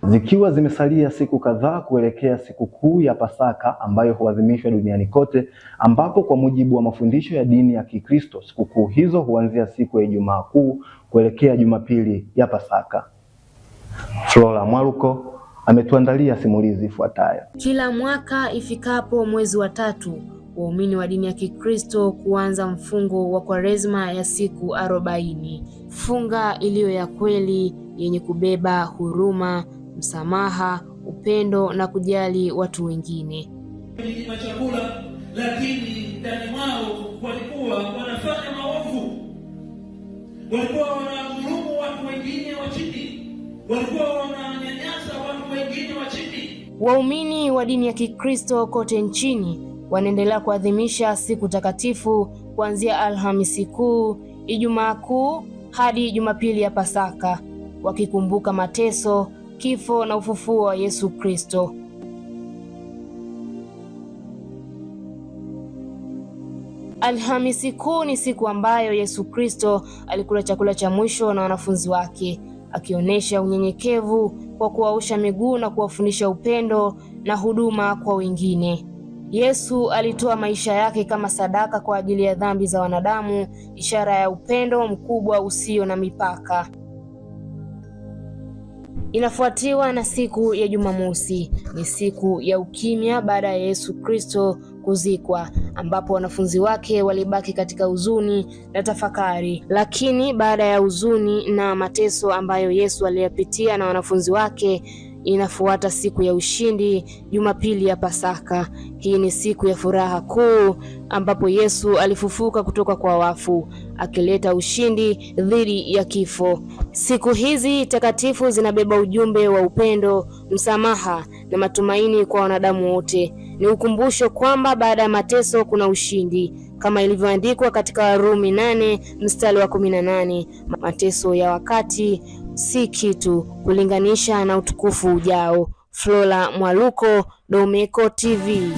Zikiwa zimesalia siku kadhaa kuelekea sikukuu ya Pasaka ambayo huadhimishwa duniani kote, ambapo kwa mujibu wa mafundisho ya dini ya Kikristo sikukuu hizo huanzia siku ya Ijumaa Kuu kuelekea Jumapili ya Pasaka. Flora Mwaluko ametuandalia simulizi ifuatayo. Kila mwaka ifikapo mwezi wa tatu, waumini wa dini ya Kikristo kuanza mfungo wa Kwaresma ya siku 40, funga iliyo ya kweli yenye kubeba huruma, msamaha, upendo na kujali watu wengine. Walinyima chakula, lakini ndani mwao walikuwa wanafanya maovu, walikuwa wanadhulumu watu wengine wa chini, walikuwa wananyanyasa watu wengine wa chini. Waumini wa dini ya Kikristo kote nchini wanaendelea kuadhimisha siku takatifu kuanzia Alhamisi Kuu, Ijumaa Kuu hadi Jumapili ya Pasaka, wakikumbuka mateso, kifo na ufufuo wa Yesu Kristo. Alhamisi Kuu ni siku ambayo Yesu Kristo alikula chakula cha mwisho na wanafunzi wake, akionyesha unyenyekevu kwa kuwaosha miguu na kuwafundisha upendo na huduma kwa wengine. Yesu alitoa maisha yake kama sadaka kwa ajili ya dhambi za wanadamu, ishara ya upendo mkubwa usio na mipaka. Inafuatiwa na siku ya Jumamosi, ni siku ya ukimya baada ya Yesu Kristo kuzikwa, ambapo wanafunzi wake walibaki katika huzuni na tafakari. Lakini baada ya huzuni na mateso ambayo Yesu aliyapitia na wanafunzi wake, inafuata siku ya ushindi, Jumapili ya Pasaka. Hii ni siku ya furaha kuu ambapo Yesu alifufuka kutoka kwa wafu, akileta ushindi dhidi ya kifo. Siku hizi takatifu zinabeba ujumbe wa upendo, msamaha na matumaini kwa wanadamu wote. Ni ukumbusho kwamba baada ya mateso kuna ushindi, kama ilivyoandikwa katika Warumi 8 mstari wa 18, mateso ya wakati si kitu kulinganisha na utukufu ujao. Flora Mwaluko, Domeko TV.